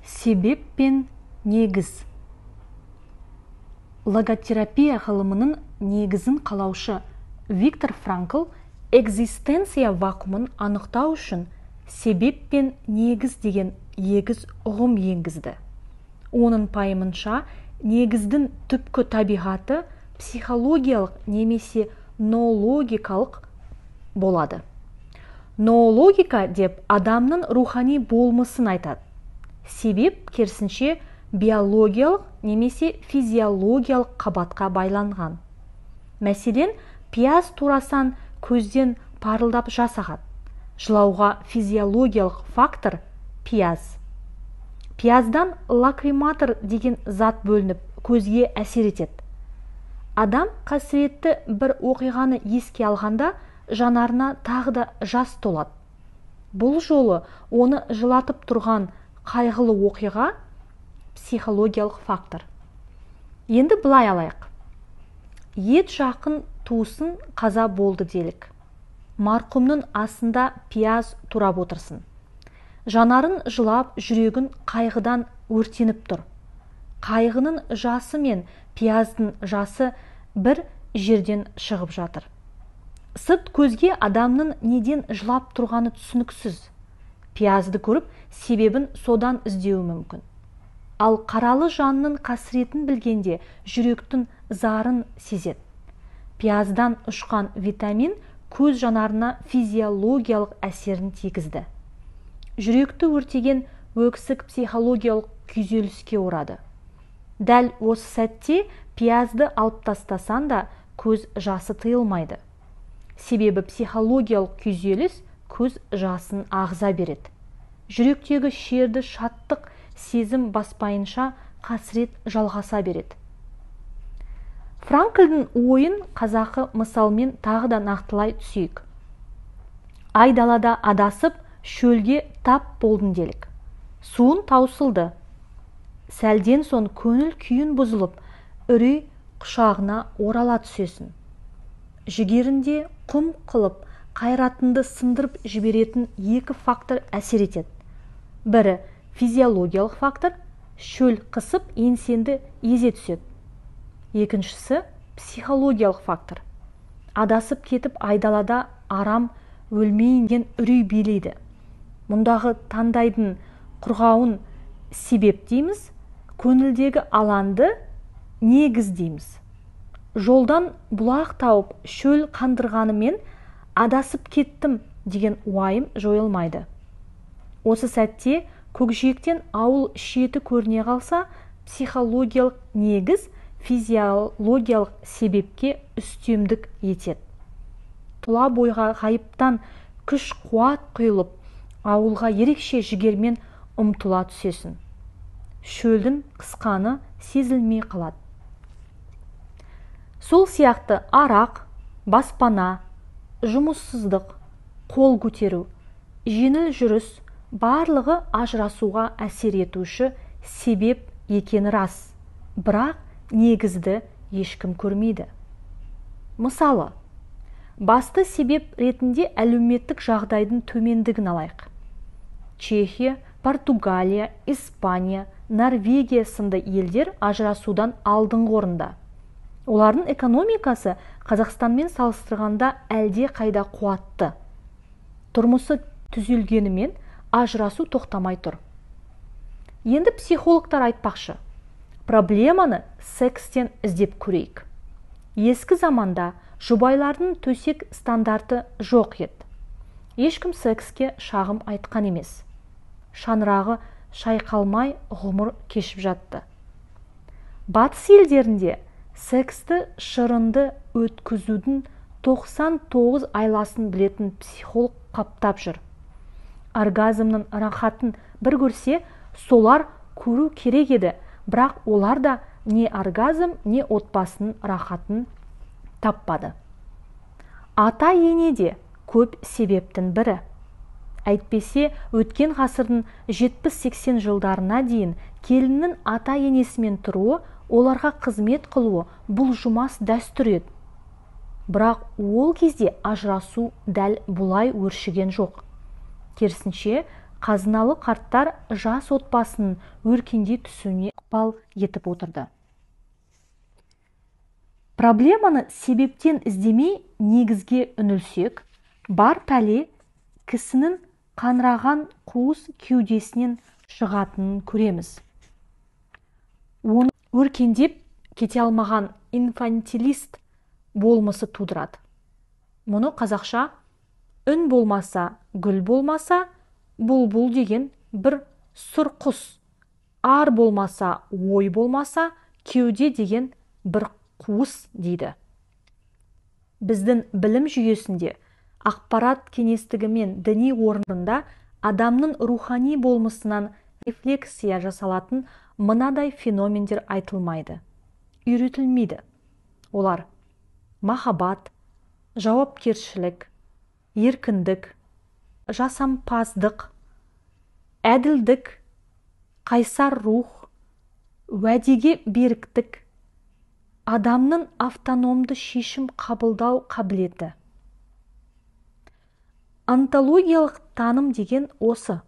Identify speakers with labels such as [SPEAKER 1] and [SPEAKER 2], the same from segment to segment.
[SPEAKER 1] Себеп пен негіз. Логотерапия ғылымының негізін қалаушы Виктор Франкл экзистенция вакуумын анықтау үшін себеп пен негіз деген егіз ұғым енгізді. Оның пайымынша, негіздің түпкі табиғаты психологиялық немесе ноологикалық болады. Ноологика деп адамның рухани болмысын айтады. Себеп керісінше биологиялық немесе физиологиялық қабатқа байланған. Мәселен, пияз турасан көзден парылдап жас ағады. Жылауға физиологиялық фактор пияз. Пияздан лакриматор деген зат бөлініп, көзге әсер етеді. Адам қасіретті бір оқиғаны еске алғанда жанарына тағы да жас толады. Бұл жолы оны жылатып тұрған қайғылы оқиға психологиялық фактор. Енді былай алайық. Ет жақын туысын қаза болды делік. Марқұмның асында пияз турап отырсын. Жанарын жылап, жүрегін қайғыдан өртеніп тұр. Қайғының жасы мен пияздың жасы бір жерден шығып жатыр. Сырт көзге адамның неден жылап тұрғаны түсініксіз. Пиязды көріп, себебін содан іздеуі мүмкін. Ал қаралы жанның қасіретін білгенде жүректің зарын сезеді. Пияздан ұшқан витамин көз жанарына физиологиялық әсерін тигізді. Жүректі өртеген өксік психологиялық күйзеліске орады. Дәл осы сәтте пиязды алып тастасан да көз жасы тыйылмайды. Себебі психологиялық күйзеліс көз жасын ағыза береді. Жүректегі шерді шаттық сезім баспайынша қасірет жалғаса береді. Франклдің ойын қазақы мысалмен тағы да нақтылай түсейік. Айдалада адасып, шөлге тап болдың делік. Суын таусылды. Сәлден соң көңіл күйін бұзылып, үрей құшағына орала түсесің. Жігерінде құм қылып, қайратынды сындырып жіберетін екі фактор әсер етеді. Бірі физиологиялық фактор, шөл қысып еңсенді езе түседі. Екіншісі психологиялық фактор. Адасып кетіп айдалада арам өлмейін деген үрей билейді. Мұндағы таңдайдың құрғауын себеп дейміз, көңілдегі алаңды негіз дейміз. Жолдан бұлақ тауып шөл қандырғанымен адасып кеттім деген уайым жойылмайды. Осы сәтте көкжиектен ауыл шеті көріне қалса, психологиялық негіз физиологиялық себепке үстемдік етеді. Тұла бойға ғайыптан күш қуат құйылып, ауылға ерекше жігермен ұмтыла түсесің. Шөлдің қысқаны сезілмей қалады. Сол сияқты арақ, баспана, жұмыссыздық, қол көтеру, жеңіл жүріс барлығы ажырасуға әсер етуші себеп екені рас, бірақ негізді ешкім көрмейді. Мысалы, басты себеп ретінде әлеуметтік жағдайдың төмендігін алайық. Чехия, Португалия, Испания, Норвегия сынды елдер ажырасудан алдыңғы орында. Олардың экономикасы Қазақстанмен салыстырғанда әлде қайда қуатты. Тұрмысы түзелгенімен ажырасу тоқтамай тұр. Енді психологтар айтпақшы, проблеманы секстен іздеп көрейік. Ескі заманда жұбайлардың төсек стандарты жоқ еді. Ешкім секске шағым айтқан емес. Шаңырағы шайқалмай ғұмыр кешіп жатты. Батыс елдерінде сексті шырынды өткізудің 99 айласын білетін психолог қаптап жүр. Оргазмның рахатын бір көрсе, солар көру керек еді, бірақ олар да не оргазм, не отбасының рахатын таппады. Ата-ене де көп себептің бірі. Әйтпесе, өткен ғасырдың 70-80 жылдарына дейін келіннің ата-енесімен тұруы, оларға қызмет қылуы бұлжымас дәстүр еді. Бірақ ол кезде ажырасу дәл бұлай өршіген жоқ. Керісінше, қазыналы қарттар жас отбасының өркендей түсуіне ықпал етіп отырды. Проблеманы себептен іздемей негізге үңілсек, бар пәле кісінің қаңыраған қуыс кеудесінен шығатынын көреміз. Оны өркендеп кете алмаған инфантилист болмысы тудырады. Мұны қазақша үн болмаса, гүл болмаса, бұлбұл деген бір сұр құс, ар болмаса, ой болмаса, кеуде деген бір қуыс дейді. Біздің білім жүйесінде ақпарат кеңістігі мен діни орнында адамның рухани болмысынан рефлексия жасалатын мынадай феномендер айтылмайды, үйретілмейді. Олар махаббат, жауапкершілік, еркіндік, жасампаздық, әділдік, қайсар рух, уәдеге беріктік, адамның автономды шешім қабылдау қабілеті. Онтологиялық таным деген осы.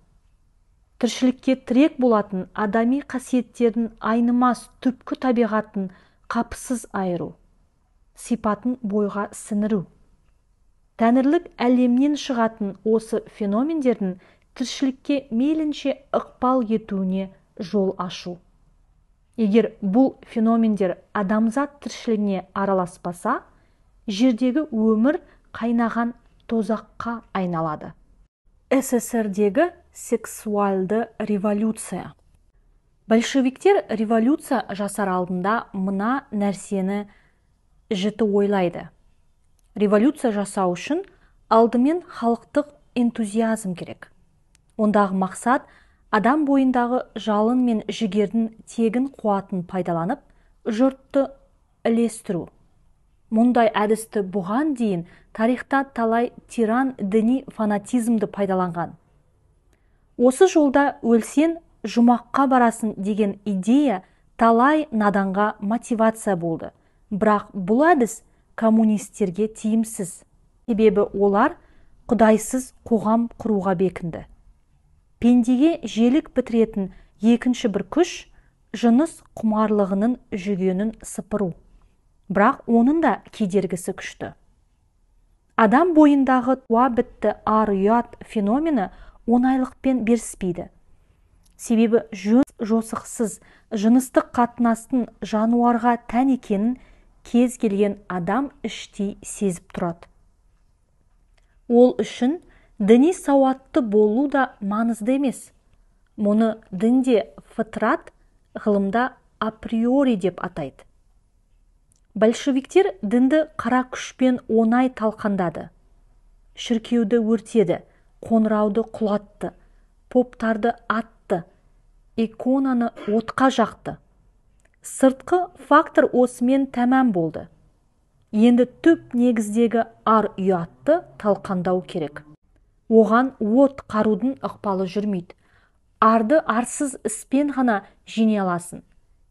[SPEAKER 1] Тіршілікке тірек болатын адами қасиеттердің айнымас түпкі табиғатын қапысыз айыру, сипатын бойға сіңіру. Тәңірлік әлемнен шығатын осы феномендердің тіршілікке мейлінше ықпал етуіне жол ашу. Егер бұл феномендер адамзат тіршілігіне араласпаса, жердегі өмір қайнаған тозаққа айналады. СССРдегі сексуалды революция. Большевиктер революция жасар алдында мына нәрсені жіті ойлайды. Революция жасау үшін алдымен халықтық энтузиазм керек. Ондағы мақсат адам бойындағы жалын мен жігердің тегін қуатын пайдаланып, жұртты ілестіру. Мұндай әдісті бұған дейін тарихта талай тиран діни фанатизмді пайдаланған. Осы жолда өлсең жұмаққа барасың деген идея талай наданға мотивация болды. Бірақ бұл әдіс коммунистерге тиімсіз. Себебі олар құдайсыз қоғам құруға бекінді. Пендеге желік бітіретін екінші бір күш жыныс құмарлығының жүгенін сыпыру. Бірақ оның да кедергісі күшті. Адам бойындағы туа бітті ар-ұят феномені оңайлықпен беріспейді. Себебі жөн жосықсыз жыныстық қатынастың жануарға тән екенін кез келген адам іштей сезіп тұрады. Ол үшін діни сауатты болу да маңызды емес. Мұны дінде фытрат, ғылымда априори деп атайды. Большевиктер дінді қара күшпен оңай талқандады. Шіркеуді өртеді, қоңырауды құлатты, поптарды атты, иконаны отқа жақты. Сыртқы фактор осымен тәмам болды. Енді түп негіздегі ар-ұятты талқандау керек. Оған от қарудың ықпалы жүрмейді. Арды арсыз іспен ғана жеңе аласың.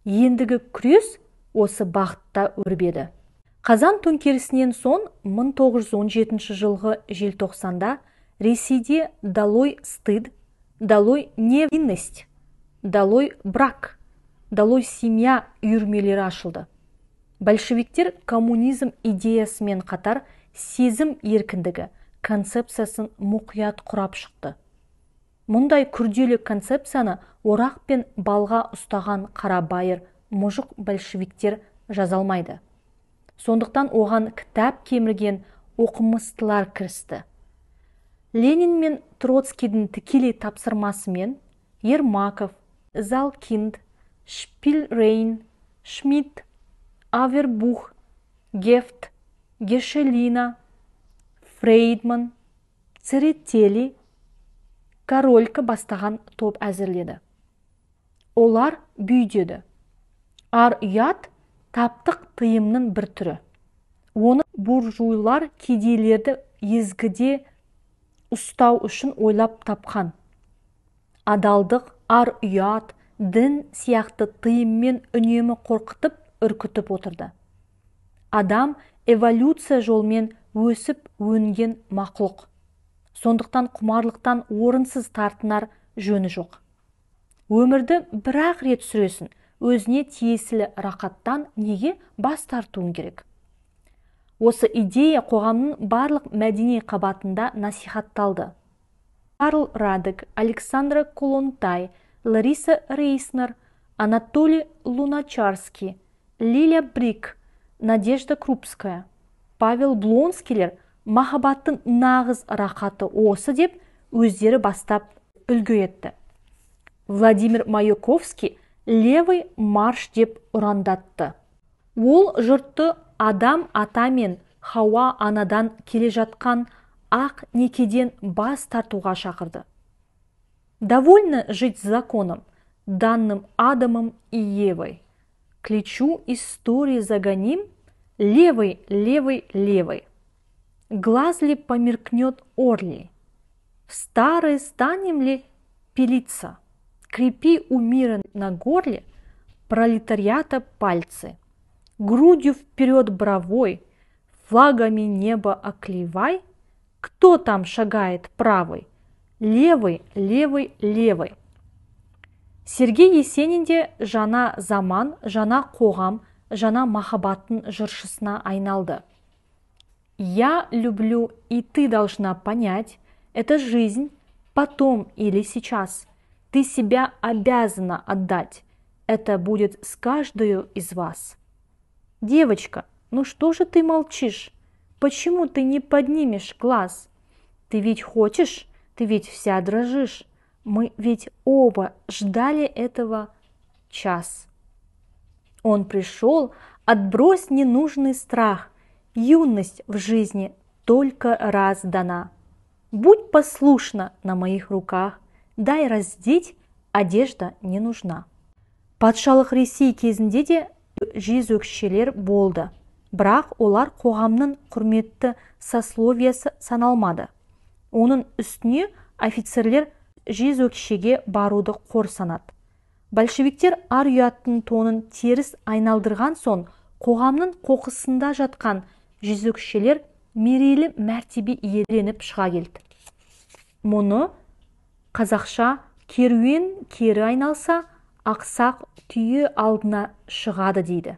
[SPEAKER 1] Ендігі күрес осы бағытта өрбеді. Қазан төңкерісінен соң 1917 жылғы желтоқсанда Ресейде «Долой стыд», «Долой невинность», «Долой брак», «Долой семья» үйірмелері ашылды. Большевиктер коммунизм идеясымен қатар сезім еркіндігі концепциясын мұқият құрап шықты. Мұндай күрделі концепцияны орақ пен балға ұстаған қарабайыр мұжық большевиктер жаза алмайды. Сондықтан оған кітап кемірген оқымыстылар кірісті. Ленин мен Троцкийдің тікелей тапсырмасымен Ермаков, Залкинд, Шпильрейн, Шмидт, Авербух, Гефт, Гешелина, Фрейдман, Церетели, Королька бастаған топ әзірледі. Олар бүйдеді. Ар-ұят таптық тыйымның бір түрі. Оны буржуйлар кедейлерді езгіде ұстау үшін ойлап тапқан. Адалдық, ар-ұят, дін сияқты тыйыммен үнемі қорқытып, үркітіп отырды. Адам эволюция жолмен өсіп өнген мақұлық. Сондықтан құмарлықтан орынсыз тартынар жөні жоқ. Өмірді бір-ақ рет сүресің, өзіне тиесілі рақаттан неге бас тартуың керек? Осы идея қоғамның барлық мәдени қабатында насихатталды. Карл Радек, Александра Коллонтай, Лариса Рейснер, Анатолий Луначарский, Лиля Брик, Надежда Крупская, Павел Блонскийлер махаббаттың нағыз рақаты осы деп өздері бастап үлгі етті. Владимир Маяковский «Левый марш» деп ұрандатты. Ол жұртты Адам ата мен Хауа анадан келе жатқан ақ некеден бас тартуға шақырды. Довольно жить законом, данным Адамом и Евой. Кличу истории загоним левый, левый, левый. Глаз ли померкнет орлий? В старые станем ли пилиться? Крепи у мира на горле пролетариата пальцы. Грудью вперед бравой, флагами небо оклевай. Кто там шагает правый? Левый, левый, левый. Сергей Есенин де жаңа заман, жаңа қоғам, жаңа махаббаттың жыршысына айналды. Я люблю, и ты должна понять, это жизнь, потом или сейчас. Ты себя обязана отдать. Это будет с каждою из вас. Девочка, ну что же ты молчишь? Почему ты не поднимешь глаз? Ты ведь хочешь, ты ведь вся дрожишь. Мы ведь оба ждали этого час. Он пришел, отбрось ненужный страх. Юность в жизни только раз дана. Будь послушна на моих руках, дай раздеть, одежда не нужна. Патшалық Ресей кезінде де жезөкшелер болды. Бірақ олар қоғамның құрметті сословиясы саналмады. Оның үстіне офицерлер жезөкшеге баруды қор санады. Большевиктер ар-ұяттың тонын теріс айналдырған соң, қоғамның қоқысында жатқан жезөкшелер мерейлі мәртебе иеленіп шыға келді. Мұны қазақша керуен кері айналса, ақсақ түйе алдына шығады дейді.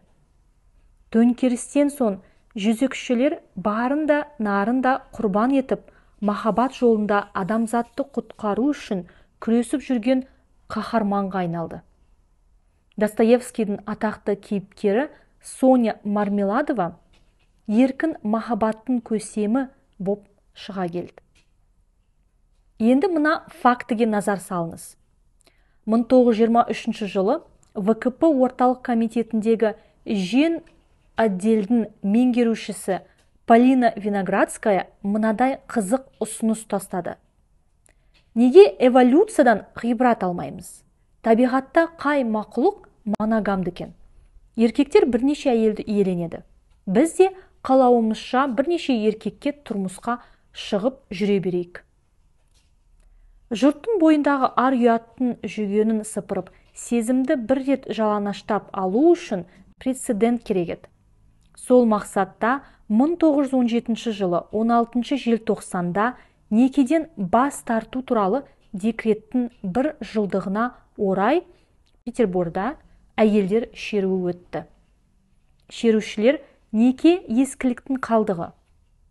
[SPEAKER 1] Төңкерістен соң жезөкшелер барын да, нарын да құрбан етіп, махаббат жолында адамзатты құтқару үшін күресіп жүрген қаһарманға айналды. Достоевскийдің атақты кейіпкері Соня Мармеладова еркін махаббаттың көсемі боп шыға келді. Енді мына фактіге назар салыңыз. 1923 жылы ВКП орталық комитетіндегі жен отделдің меңгерушісі Полина Виноградская мынадай қызық ұсыныс тастады. Неге эволюциядан ғибрат алмаймыз? Табиғатта қай мақұлық моногамды екен? Еркектер бірнеше әйелді иеленеді. Біз де қалауымызша бірнеше еркекке тұрмысқа шығып жүре берейік. Жұрттың бойындағы ар-ұяттың жүгенін сыпырып, сезімді бір рет жалаңаштап алу үшін прецедент керек еді. Сол мақсатта 1917 жылы 16 желтоқсанда некеден бас тарту туралы декреттің бір жылдығына орай Петерборда әйелдер шеруі өтті. Шерушілер неке ескіліктің қалдығы,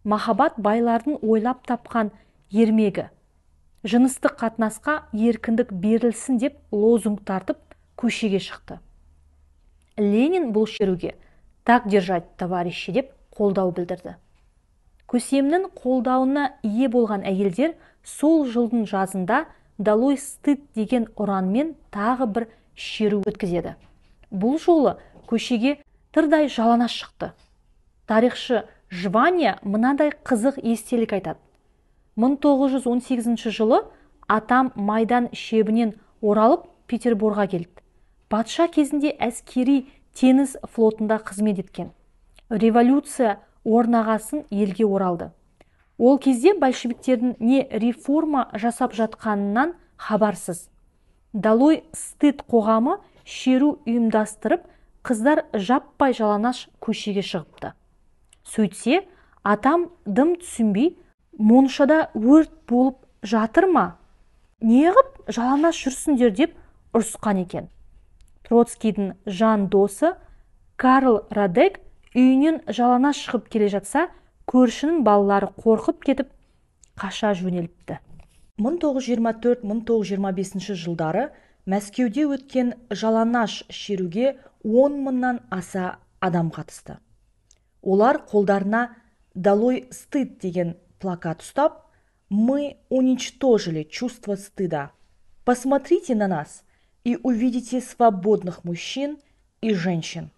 [SPEAKER 1] махаббат байлардың ойлап тапқан ермегі, жыныстық қатынасқа еркіндік берілсін деп лозунг тартып көшеге шықты. Ленин бұл шеруге «Так держать, товарищи» деп қолдау білдірді. Көсемнің қолдауына ие болған әйелдер сол жылдың жазында «Долой стыд» деген ұранмен тағы бір шеру өткізеді. Бұл жолы көшеге тырдай жалаңаш шықты. Тарихшы Жвания мынадай қызық естелік айтады. 1918 жылы атам майдан шебінен оралып Петерборға келді. Патша кезінде әскери теңіз флотында қызмет еткен. Революция орнағасын елге оралды. Ол кезде большевиктердің не реформа жасап жатқанынан хабарсыз. Долой стыд қоғамы шеру ұйымдастырып, қыздар жаппай жалаңаш көшеге шығыпты. Сөйтсе, атам дым түсінбей, Моншада өрт болып жатыр ма? Неғып жалаңаш жүрсіңдер деп ұрысқан екен. Троцкийдің жан досы Карл Радек үйінен жалаңаш шығып келе жатса, көршінің балалары қорқып кетіп, қаша жөнеліпті.
[SPEAKER 2] 1924-1925 жылдары Мәскеуде өткен жалаңаш шеруге 10 мыңнан аса адам қатысты. Олар қолдарына «Долой стыд» деген плакат ұстап, «Мы уничтожили чувство стыда. Посмотрите на нас и увидите свободных мужчин и женщин,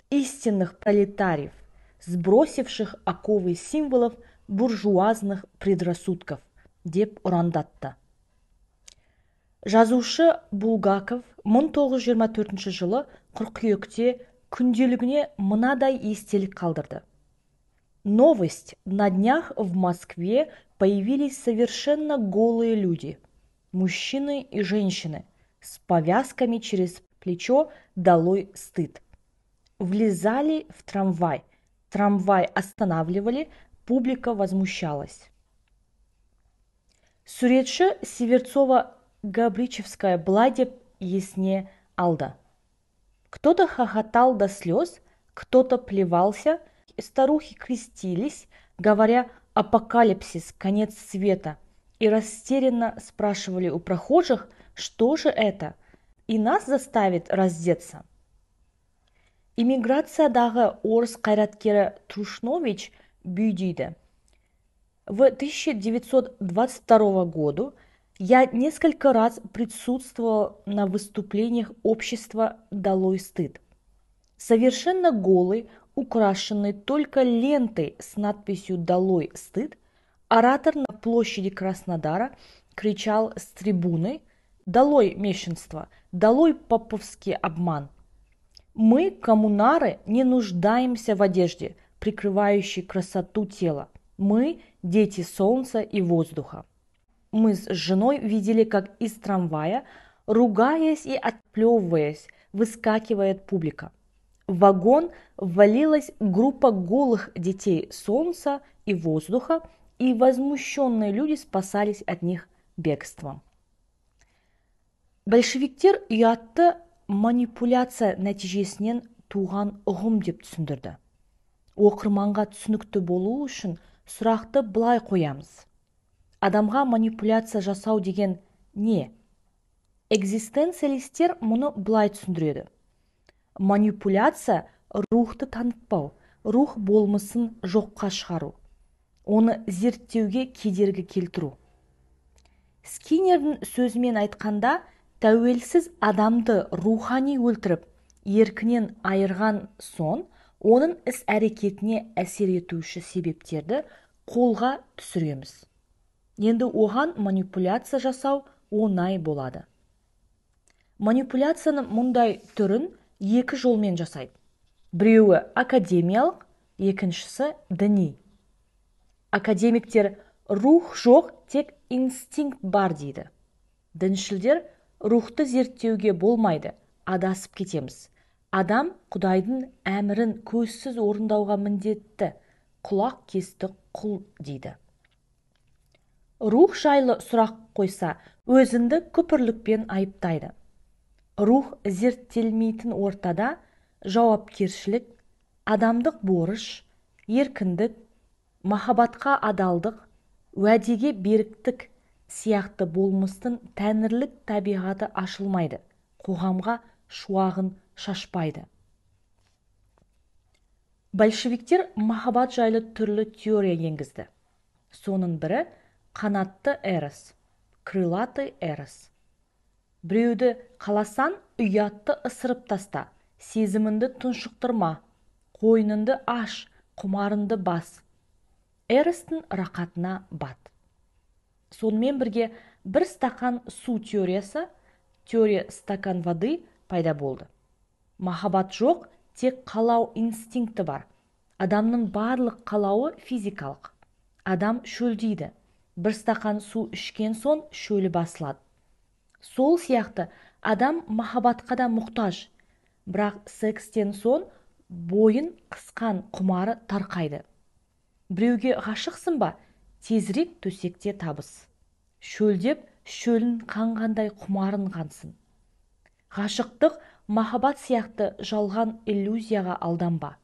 [SPEAKER 2] истинных пролетариев, сбросивших оковы символов буржуазных предрассудков», деп ұрандатты. Жазушы Булгаков 1924 жылы қыркүйекте күнделігіне мынадай естелік қалдырды. Новость. На днях в Москве появились совершенно голые люди, мужчины и женщины, с повязками через плечо «Долой стыд». Влезали в трамвай. Трамвай останавливали, публика возмущалась. Суретші Северцова Габричевская былай деп есіне алды. Кто-то хохотал до слез, кто-то плевался, старухи крестились, говоря «апокалипсис, конец света», и растерянно спрашивали у прохожих, что же это, и нас заставит раздеться. Эмиграциядағы орыс қайраткері Трушнович бүй дейді. В 1922 году я несколько раз присутствовал на выступлениях общества «Долой стыд». Совершенно голый, украшенный только лентой с надписью «Долой стыд», оратор на площади Краснодара кричал с трибуны: «Долой мещанство! Долой поповский обман! Мы, коммунары, не нуждаемся в одежде, прикрывающей красоту тела. Мы – дети солнца и воздуха». Мы с женой видели, как из трамвая, ругаясь и отплевываясь, выскакивает публика. В вагон ввалилась группа голых детей солнца и воздуха, и возмущенные люди спасались от них бегством. Большевиктер ұятты манипуляция нәтижесінен туған ұғым деп түсіндірді. Оқырманға түсінікті болу үшін сұрақты былай қоямыз. Адамға манипуляция жасау деген не? Экзистенциалистер мұны былай түсіндіреді. Манипуляция – рухты танытпау, рух болмысын жоққа шығару, оны зерттеуге кедергі келтіру. Скиннердің сөзімен айтқанда, тәуелсіз адамды рухани өлтіріп, еркінен айырған соң, оның іс-әрекетіне әсер етуші себептерді қолға түсіреміз. Енді оған манипуляция жасау оңай болады. Манипуляцияның мұндай түрін екі жолмен жасайды. Біреуі академиялық, екіншісі діни. Академиктер рух жоқ, тек инстинкт бар дейді. Діншілдер рухты зерттеуге болмайды, адасып кетеміз. Адам Құдайдың әмірін көзсіз орындауға міндетті, құлақ кесті құл дейді. Рух жайлы сұрақ қойса, өзіңді күпірлікпен айыптайды. Рух зерттелмейтін ортада жауапкершілік, адамдық борыш, еркіндік, махаббатқа адалдық, уәдеге беріктік сияқты болмыстың тәңірлік табиғаты ашылмайды, қоғамға шуағын шашпайды. Большевиктер махаббат жайлы түрлі теория енгізді. Соның бірі қанатты эрос, крылатый эрос. Біреуді қаласаң, ұятты ысырып таста, сезіміңді тұншықтырма, қойныңды аш, құмарыңды бас. Эростың рақатына бат. Сонымен бірге бір стақан су теориясы, теория стакан воды пайда болды. Махаббат жоқ, тек қалау инстинкті бар. Адамның барлық қалауы физикалық. Адам шөлдейді. Бір стақан су ішкен соң шөлі басылады. Сол сияқты адам махаббатқа да мұқтаж. Бірақ секстен соң бойын қысқан құмары тарқайды. Біреуге ғашықсың ба? Тезірек төсекте табыс. Шөлдеп, шөлін қанғандай құмарын қансын. Ғашықтық махаббат сияқты жалған иллюзияға алданба.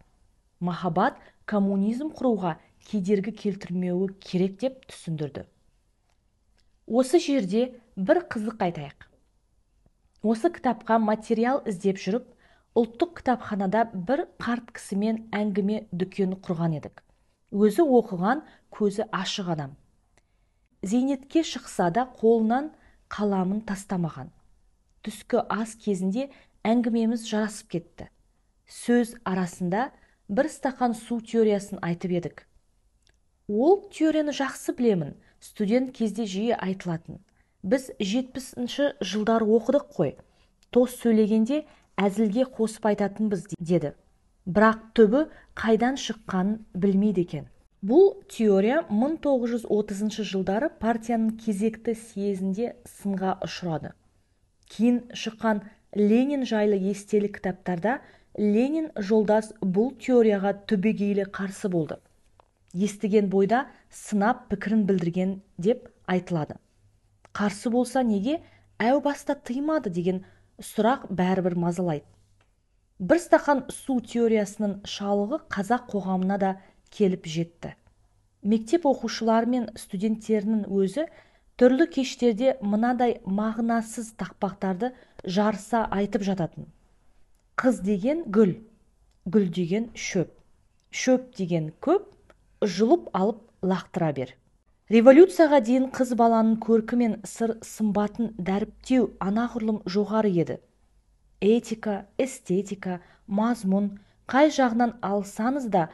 [SPEAKER 2] Махаббат коммунизм құруға кедергі келтірмеуі керек деп түсіндірді. Осы жерде бір қызық айтайық. Осы кітапқа материал іздеп жүріп, ұлттық кітапханада бір қарт кісімен әңгіме дүкен құрған едік. Өзі оқыған, көзі ашық адам. Зейнетке шықса да қолынан қаламын тастамаған. Түскі ас кезінде әңгімеміз жарасып кетті. Сөз арасында бір стақан су теориясын айтып едік. Ол теорияны жақсы білемін, студент кезде жиі айтылатын. Біз 70-ші жылдар оқыдық қой. Тост сөйлегенде әзілге қосып айтатынбыз деді. Бірақ түбі қайдан шыққанын білмейді екен. Бұл теория 1930 жылдары партияның кезекті съезінде сынға ұшырады. Кейін шыққан Ленин жайлы естелік кітаптарда Ленин жолдас бұл теорияға түбегейлі қарсы болды. Естіген бойда сынап пікірін білдірген деп айтылады. Қарсы болса неге әу баста тыймады деген сұрақ бәрібір мазалайды. Бір стақан су теориясының шалығы қазақ қоғамына да келіп жетті. Мектеп оқушылары мен студенттерінің өзі түрлі кештерде мынадай мағынасыз тақпақтарды жарыса айтып жататын. Қыз деген гүл, гүл деген шөп, шөп деген көп, жұлып алып лақтыра бер. Революцияға дейін қыз баланың көркі мен сыр сымбатын дәріптеу анағұрлым жоғары еді. Этика, эстетика, мазмұн, қай жағынан алсаңыз да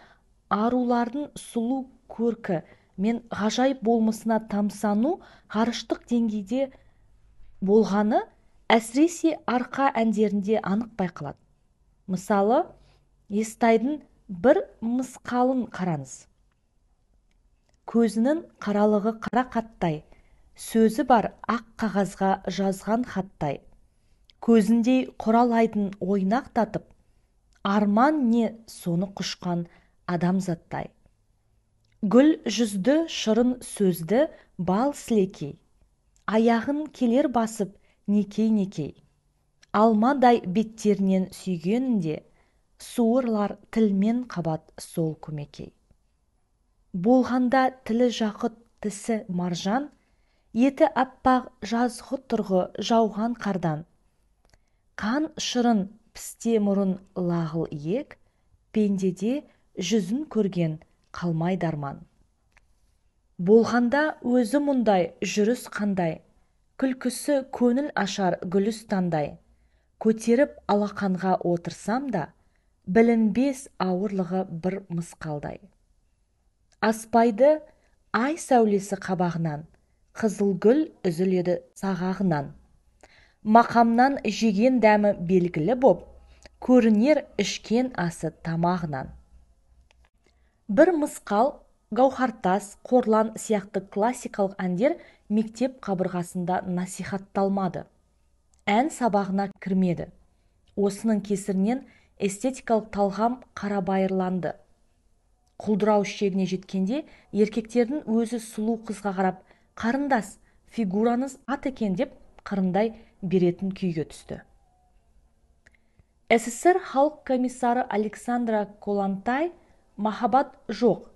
[SPEAKER 2] арулардың сұлу көркі мен ғажайып болмысына тамсану ғарыштық деңгейде болғаны әсіресе арқа әндерінде анық байқалады. Мысалы, Естайдың бір мысқалын қараңыз. Көзінің қаралығы қара қаттай, сөзі бар ақ қағазға жазған хаттай. Көзіндей құралайдың ойнақтатып, арман не соны құшқан адамзаттай. Гүл жүзді шырын сөзді бал сілекей, аяғын келер басып некей-некей. Алмадай беттерінен сүйгенінде, суырлар тілмен қабат сол көмекей. Болғанда тілі жақұт, тісі маржан, еті аппақ жазғы тұрғы жауған қардан. Қан шырын пісте мұрын лағыл иек, пендеде жүзін көрген қалмай дарман. Болғанда өзі мұндай жүріс қандай, күлкісі көңіл ашар гүлістандай. Көтеріп алақанға отырсам да, білінбес ауырлығы бір мысқалдай. Аспайды ай сәулесі қабағынан, қызыл гүл үзіледі сағағынан. Мақамнан жеген дәмі белгілі боп, көрінер ішкен асы тамағынан. Бір мысқал, гауһартас, қорлан сияқты классикалық әндер мектеп қабырғасында насихатталмады. Ән сабағына кірмеді. Осының кесірінен эстетикалық талғам қарабайырланды. Құлдырау шегіне жеткенде еркектердің өзі сұлу қызға қарап, қарындас, фигураңыз ат екен деп қырындай беретін күйге түсті. СССР халық комиссары Александра Коллонтай махаббат жоқ,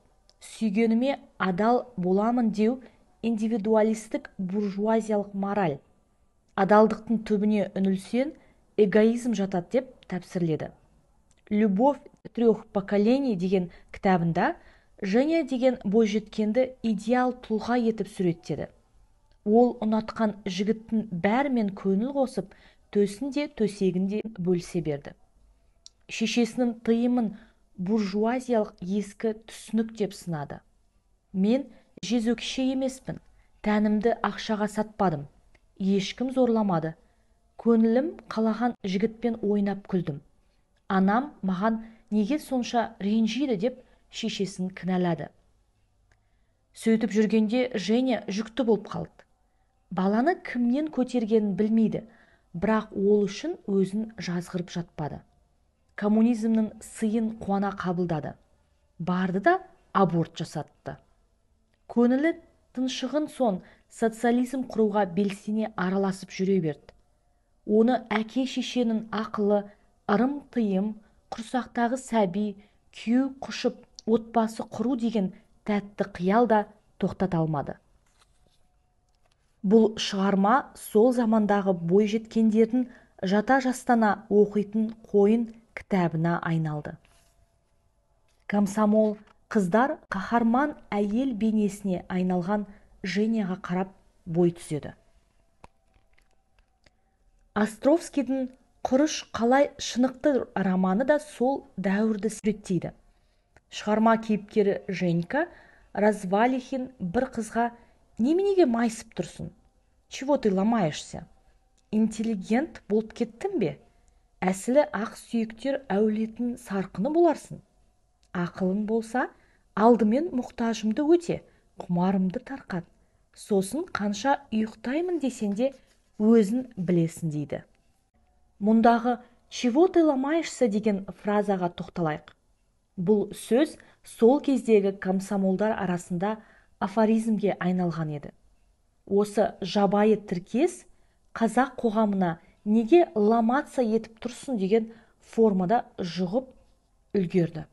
[SPEAKER 2] сүйгеніме адал боламын деу индивидуалистік буржуазиялық мораль. Адалдықтың түбіне үңілсең, эгоизм жатады деп тәпсірледі. Любовь трех поколений деген кітабында Женя деген бойжеткенді идеал тұлға етіп суреттеді. Ол ұнатқан жігіттің бәрімен көңіл қосып, төсін де төсегін де бөлісе берді. Шешесінің тыйымын буржуазиялық ескі түсінік деп сынады. Мен жезөкше емеспін, тәнімді ақшаға сатпадым, ешкім зорламады. Көңілім қалаған жігітпен ойнап күлдім. Анам маған неге сонша ренжиді деп шешесін кінәлады. Сөйтіп жүргенде Женя жүкті болып қалды. Баланы кімнен көтергенін білмейді, бірақ ол үшін өзін жазғырып жатпады. Коммунизмнің сыйын қуана қабылдады. Барды да аборт жасатты. Көңілі тыншыған соң социализм құруға белсене араласып жүре берді. Оны әке-шешенің ақылы, ырым-тыйым, құрсақтағы сәби, күйеу құшып, отбасы құру деген тәтті қиял да тоқтата алмады. Бұл шығарма сол замандағы бойжеткендердің жата-жастана оқитын қойын кітабына айналды. Комсомол қыздар қаһарман әйел бейнесіне айналған Женяға қарап бой түзеді. Островскийдің «Құрыш қалай шынықты» романы да сол дәуірді суреттейді. Шығарма кейіпкері Женька Развалихин бір қызға: «Неменеге майысып тұрсың? Чего ты ломаешься? Интеллигент болып кеттің бе? Әсілі ақ сүйектер әулетінің сарқыны боларсың. Ақылың болса, алдымен мұқтажымды өте, құмарымды тарқат. Сосын қанша ұйықтаймын десең де, өзің білесің», – дейді. Мұндағы «чего ты ломаешься» деген фразаға тоқталайық. Бұл сөз сол кездегі комсомолдар арасында афоризмге айналған еді. Осы жабайы тіркес қазақ қоғамына «неге ломаться етіп тұрсың» деген формада жұғып үлгерді.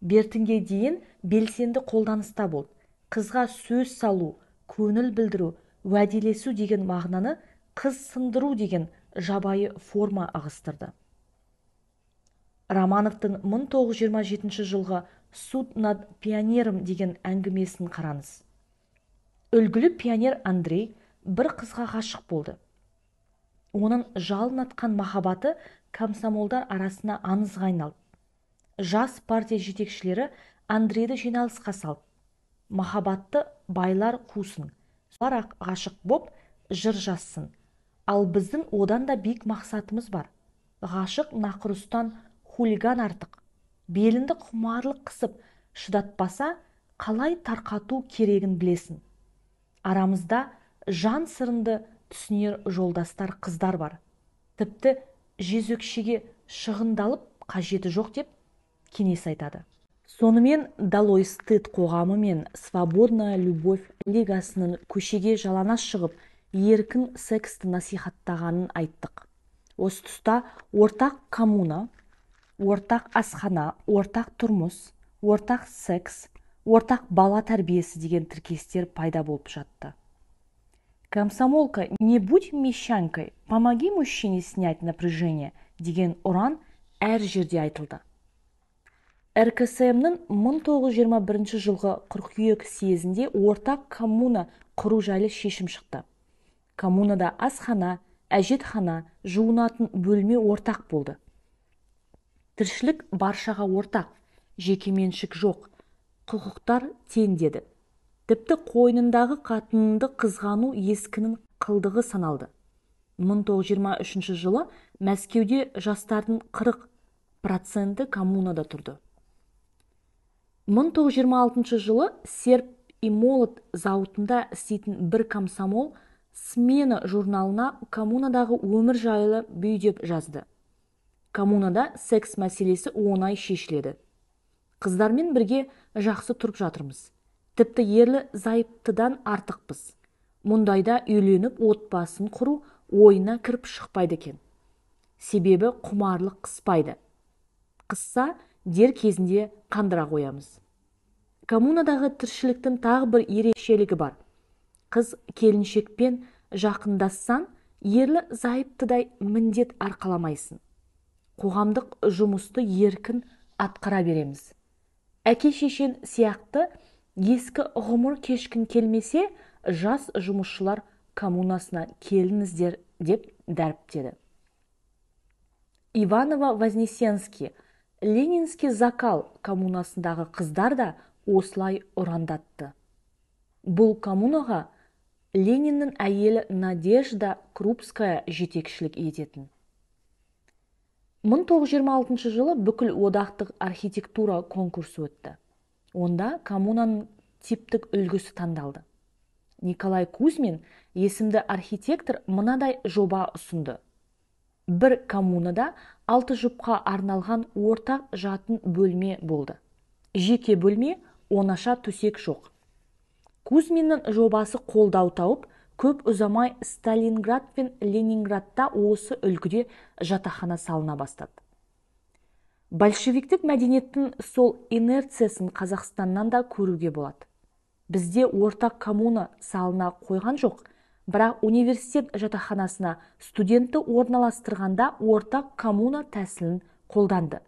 [SPEAKER 2] Бертінге дейін белсенді қолданыста болды. Қызға сөз салу, көңіл білдіру, уәделесу деген мағынаны «қыз сындыру» деген жабайы форма ығыстырды. Романовтың 1927 жылғы «Суд над пионером» деген әңгімесін қараңыз. Үлгілі пионер Андрей бір қызға ғашық болды. Оның жалын атқан махаббаты комсомолдар арасына аңызға айналды. Жас партия жетекшілері Андрейді жиналысқа салды. «Махаббатты байлар қусын, солар ғашық боп жыр жазсын. Ал біздің одан да биік мақсатымыз бар. Ғашық нақұрыстан хулиган артық. Беліңді құмарлық қысып шыдатпаса, қалай тарқату керегін білесің. Арамызда жан сырынды түсінер жолдастар қыздар бар. Тіпті жезөкшеге шығындалып қажеті жоқ», – деп кеңес айтады. Сонымен, «Долой стыд» қоғамы мен «Свободная любовь» лигасының көшеге жалаңаш шығып, еркін сексті насихаттағанын айттық. Осы тұста ортақ коммуна, ортақ асхана, ортақ тұрмыс, ортақ секс, ортақ бала тәрбиесі деген тіркестер пайда болып жатты. «Комсомолка, не будь мещанкой, помоги мужчине снять напряжение» деген ұран әр жерде айтылды. РКСМ-нің 1921 жылғы қыркүйек съезінде ортақ коммуна құру жайлы шешім шықты. Коммунада асхана, әжетхана, жуынатын бөлме ортақ болды. Тіршілік баршаға ортақ, жекеменшік жоқ, құқықтар тең деді. Тіпті қойнындағы қатыныңды қызғану ескінің қылдығы саналды. 1923 жылы Мәскеуде жастардың 40% коммунада тұрды. 1926 жылы «Серп и молот» зауытында істейтін бір комсомол «Смена» журналына коммунадағы өмір жайлы бүй деп жазды: «Коммунада секс мәселесі оңай шешіледі. Қыздармен бірге жақсы тұрып жатырмыз. Тіпті ерлі зайыптыдан артықпыз. Мұндайда үйленіп, отбасын құру ойына кіріп шықпайды екен. Себебі құмарлық қыспайды. Қысса, дер кезінде қандыра қоямыз. Коммунадағы тіршіліктің тағы бір ерекшелігі бар. Қыз келіншекпен жақындассаң, ерлі зайыптыдай міндет арқаламайсың. Қоғамдық жұмысты еркін атқара береміз. Әке шешен сияқты ескі ғұмыр кешкің келмесе, жас жұмысшылар коммунасына келіңіздер», – деп дәріптеді. Иваново Вознесенский «Ленинский закал» коммунасындағы қыздар да осылай ұрандатты. Бұл коммунаға Лениннің әйелі Надежда Крупская жетекшілік ететін. 1926 жылы бүкіл одақтық архитектура конкурсы өтті. Онда коммунаның типтік үлгісі таңдалды. Николай Кузьмин есімді архитектор мынадай жоба ұсынды. Бір коммунада алты жұпқа арналған ортақ жатын бөлме болды. Жеке бөлме, оңаша төсек жоқ. Кузьминнің жобасы қолдау тауып, көп ұзамай Сталинград пен Ленинградта осы үлгіде жатақхана салына бастады. Большевиктік мәдениеттің сол инерциясын Қазақстаннан да көруге болады. Бізде ортақ коммуна салына қойған жоқ, бірақ университет жатақханасына студентті орналастырғанда ортақ коммуна тәсілін қолданды.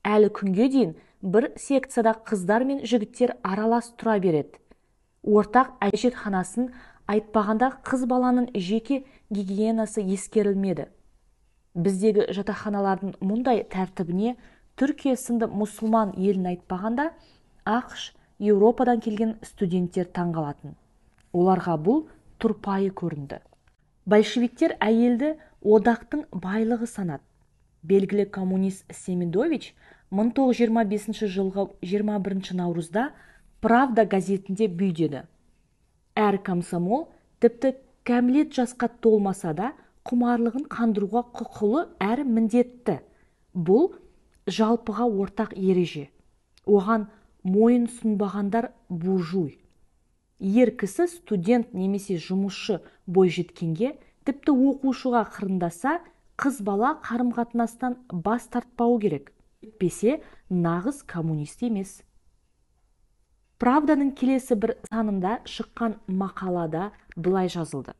[SPEAKER 2] Әлі күнге дейін бір секцияда қыздар мен жігіттер аралас тұра береді. Ортақ әжетханасын айтпағанда, қыз баланың жеке гигиенасы ескерілмеді. Біздегі жатақханалардың мұндай тәртібіне Түркия сынды мұсылман елін айтпағанда, АҚШ, Еуропадан келген студенттер таңғалатын. Оларға бұл тұрпайы көрінді. Большевиктер әйелді одақтың байлығы санады. Белгілі коммунист Семидович 1925 жылғы 21 наурызда «Правда» газетінде бүй деді: «Әр комсомол, тіпті кәмелет жасқа толмаса да, құмарлығын қандыруға құқылы әрі міндетті. Бұл жалпыға ортақ ереже. Оған мойын сұнбағандар буржуй. Ер кісі студент немесе жұмысшы бойжеткенге, тіпті оқушыға қырындаса, қыз бала қарым-қатынастан бас тартпауы керек. Әйтпесе нағыз коммунист емес». «Правданың» келесі бір санында шыққан мақалада былай жазылды: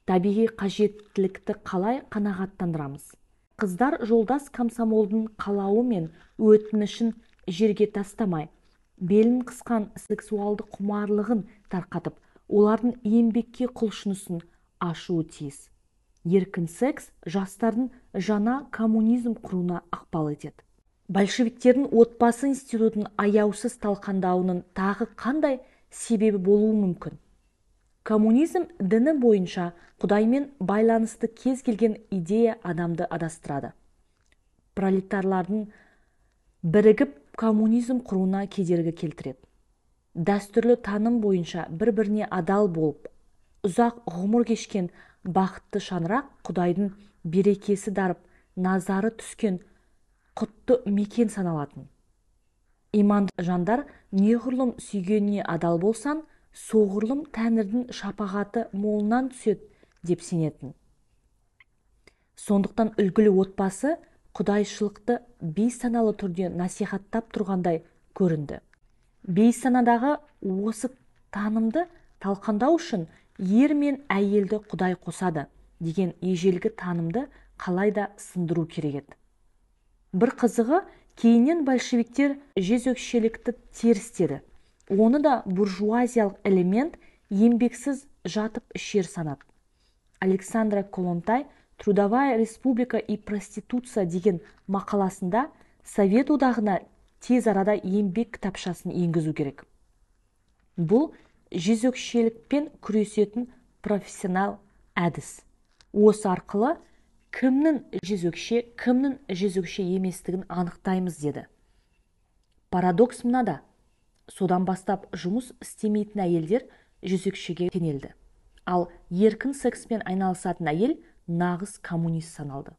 [SPEAKER 2] «Табиғи қажеттілікті қалай қанағаттандырамыз? Қыздар жолдас комсомолдың қалауы мен өтінішін жерге тастамай, белін қысқан сексуалды құмарлығын тарқатып, олардың еңбекке құлшынысын ашуы тиіс. Еркін секс жастардың жаңа коммунизм құруына ықпал етеді». Большевиктердің отбасы институтын аяусыз талқандауының тағы қандай себебі болуы мүмкін? Коммунизм діні бойынша Құдаймен байланысты кез келген идея адамды адастырады. Пролетарлардың бірігіп коммунизм құруына кедергі келтіреді. Дәстүрлі таным бойынша бір-біріне адал болып, ұзақ ғұмыр кешкен бақытты шаңырақ Құдайдың берекесі дарып, назары түскен құтты мекен саналатын. Иманды жандар неғұрлым сүйгеніне адал болсаң, соғұрлым тәңірдің шапағаты молынан түседі деп сенетін. Сондықтан үлгілі отбасы құдайшылықты бейсаналы түрде насихаттап тұрғандай көрінді. Бейсанадағы осы танымды талқандау үшін ер мен әйелді Құдай қосады деген ежелгі танымды қалай да сындыру керек еді. Бір қызығы, кейіннен большевиктер жезөкшелікті терістеді. Оны да буржуазиялық элемент, еңбексіз жатып ішер санады. Александра Коллонтай «Трудовая республика и проституция» деген мақаласында Совет одағына тез арада еңбек кітапшасын енгізу керек. Бұл жезөкшелікпен күресетін профессионал әдіс. Осы арқылы кімнің жезөкше, кімнің жезөкше еместігін анықтаймыз деді. Парадокс мынада: содан бастап жұмыс істемейтін әйелдер жезөкшеге теңелді. Ал еркін секспен айналысатын әйел нағыз коммунист саналды.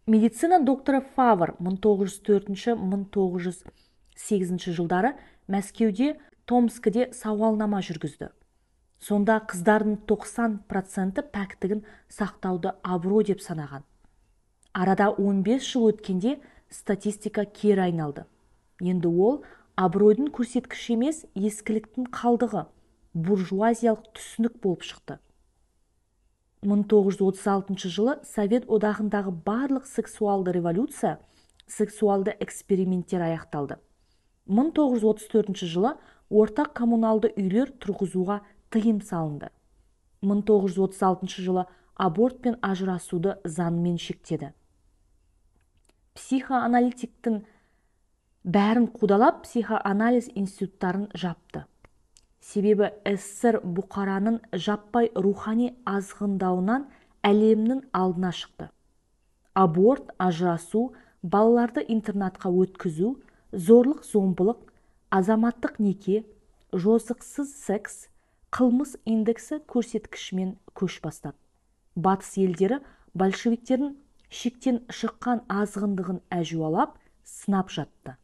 [SPEAKER 2] Медицина докторы Фавр 1904-1908 жылдары Мәскеуде, Томскіде сауалнама жүргізді. Сонда қыздардың 90%-і пәктігін сақтауды абырой деп санаған. Арада 15 жыл өткенде статистика кері айналды. Енді ол абыройдың көрсеткіші емес, ескіліктің қалдығы, буржуазиялық түсінік болып шықты. 1936 жылы Совет одағындағы барлық сексуалды революция, сексуалды эксперименттер аяқталды. 1934 жылы ортақ коммуналды үйлер тұрғызуға тыйым салынды. 1936 жылы аборт пен ажырасуды заңмен шектеді. Психоаналитиктің бәрін қудалап, психоанализ институттарын жапты. Себебі СССР бұқараның жаппай рухани азғындауынан әлемнің алдына шықты. Аборт, ажырасу, балаларды интернатқа өткізу, зорлық-зомбылық, азаматтық неке, жосықсыз секс, қылмыс индексі көрсеткішімен көш бастады. Батыс елдері большевиктердің шектен шыққан азғындығын әжуалап, сынап жатты.